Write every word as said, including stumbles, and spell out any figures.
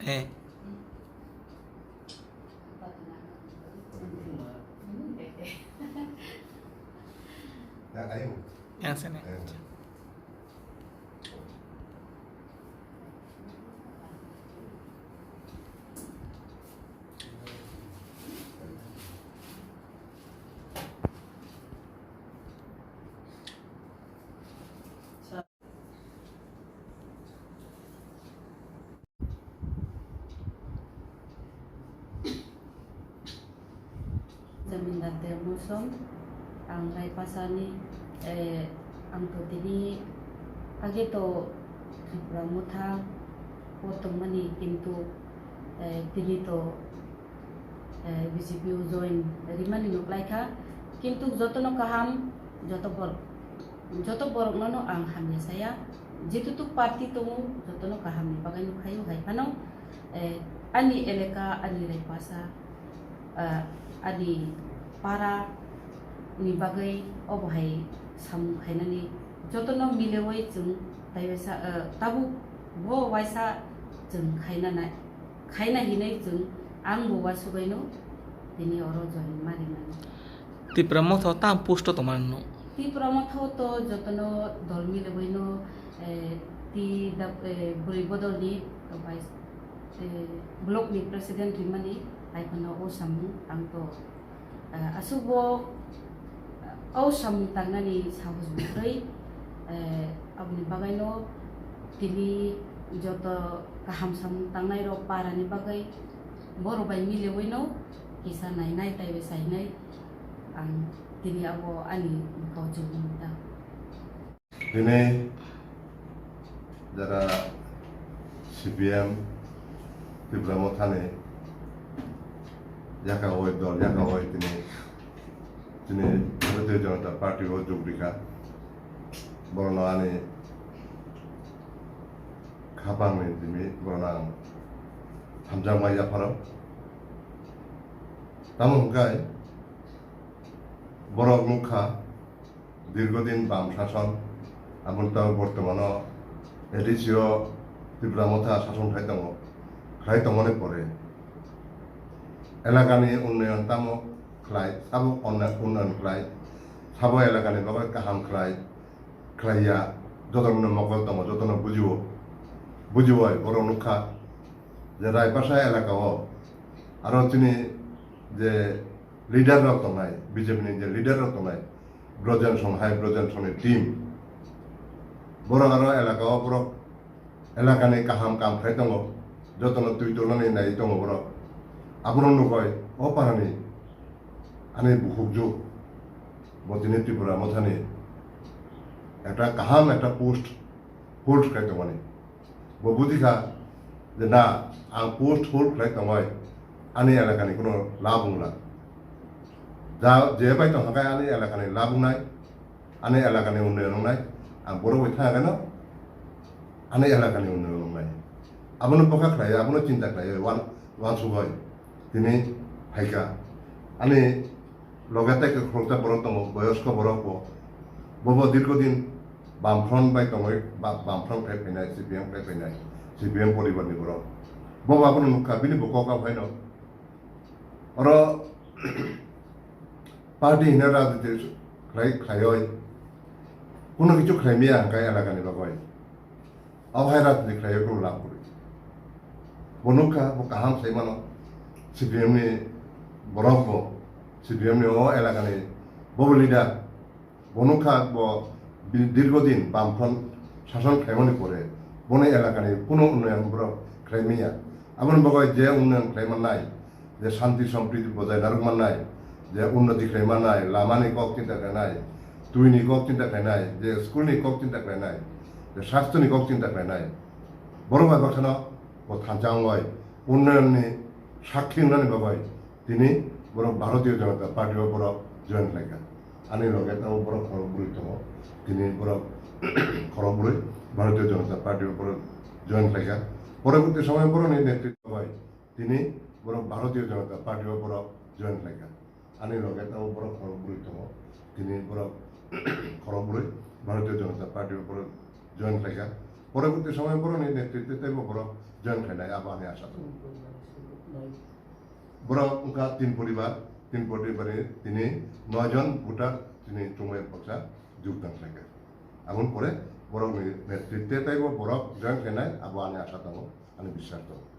Eh. Yang sini. Jamindar Termosom, ang Raipasani, eh, ang to tini age to Tripura Motha o tongmani, kintu, eh, tini to, eh, B J P o join rimani nuklaikha, kintu jotono kaham, joto bor-, joto borokno no ang hamya saya, jetutu party tongo, jotono kahamni bagwi nukhaio hai phano, eh, ani eleka, ani Raipasa, ah, ani para ni bagwi obo hai samung khainani jotono milewi chwng taiwaisa, ah, tabuk bo waisa chwng khainanai, khaina hinwi chwng ang bo wasugwi no tini oro join ma rimani. Tipra Motha o tam post o tongmani no? Tipra Motha o to jotono dol milewi no, eh, ti dap-, eh, bwrwi bodol ni, eh, vice, eh, block ni president rimani, hai phano o samung ang to, eh, aswk bo, eh, o samung tangnani sahos bo kwrwi, eh, aboni bagwi no tini joto kaham samung tangnai rok para ni bagwi borok bai milewi no kisa nainai taiwi sainai ang tini abo ani bwkha o chukmung ta. Tini jara C P M Tipra Mothani yakawi dol yakawi tini, tini Bharatiya Janata Party o jug rikha. Borokno ani khapangni tini borokno ang hamjakma yapharo. Tamo hwnkhe borok nukha, dirghodin bam sason, aboni tamo bortomano A D C o Tipra Motha sason khai tongo, khai tongmani pore elakani unnoyon tamo khlai, sabo unnoyon khlai, sabo elakani bagwi kaham khlai, khlaiya, jotono mokol tongo, jotono bujio, bujioi borok nukha je Raipasa elaka o aro chini je leader rok tongnai, B J P ni je leader rok tongnai, Brojen Song hai, Brojen Song ni team. Borok aro elaka o borok elakani kaham kam khai tongo, jotono twi tolnani nai tongo borok. Abono nukoi o parani ani bukhukju bo tini Tipra Mothani ekta kaham ekta post hold khai tongmani. Bo bujikha je na, ang post hold khlai tongoi, ani elakani kuno lab wngla. Ja, je bai tongkha khe ani elakani lab wngnai, ani elakani unnoyon wngnai, ang borok bai thangkhe no ani elakani unnoyon wngnai. Abono bokha khlai, abono chinta khlai, wan, wansugoi tini phaikha. Ani loge tei kwkhwrwngsa borok tongo, boyosko borok bo. Bobo dirghodin Bamfront bai tongwi, ba-, Bamfront khai phainai, C P M khai phainai, C P M poribarni borok. Bobo abono nukha, bini bo kok abo haino. Oro party hino rajniti khlai, khlaioi. Kuno kichu khlaimaya hwnkhe elakani bagwi. Abo hai rajniti khlaiwi kunu lab kwrwi. Bo nukha, bo kaham sai mano. C P M ni borok bo, C P M ni o elakani bobo leader. Bo nukha, bo bi-, dirghodin Bamfront sason khlaimani pore boni elakani kunu unnoyon borok khlai manya. Aboni bagwi je unnoyon khlai mannai, je shanti sampriti bojai narwk mannai, je unnoti khlai mannai, lamani kok chinta khlainai, twini kok chinta khlainai, je school ni kok chinta khlainai, je sastho ni kok chinta khlainai, borok bai bakhano bo thansa wngoi unnoyonni sakhi wngnani bagwi tini borok Bharatiya Janata Party o borok join khlaikha. Ani loge tamo borok khorok bwrwi tongo, tini borok khorok bwrwi Bharatiya Janata Party o borok join khlaikha. Poroborti somoy borokni netritwo bai tini borok Bharatiya Janata Party o borok join khlaikha. Ani loge tamo borok khorok bwrwi tongo, tini borok khorok bwrwi Bharatiya Janata Party o borok join khlaikha. Poroborti somoy borokni netritwo teibo borok join khainai, abo ani asa tongo. Borok wngkha tin poribar, tin poribar ni tini noi jon voter tini chumui baksa jogdan khlaikha. Aboni pore borok ni netritwe tei bo borok join khainai, abo ani asa tongo, ani biswas tongo.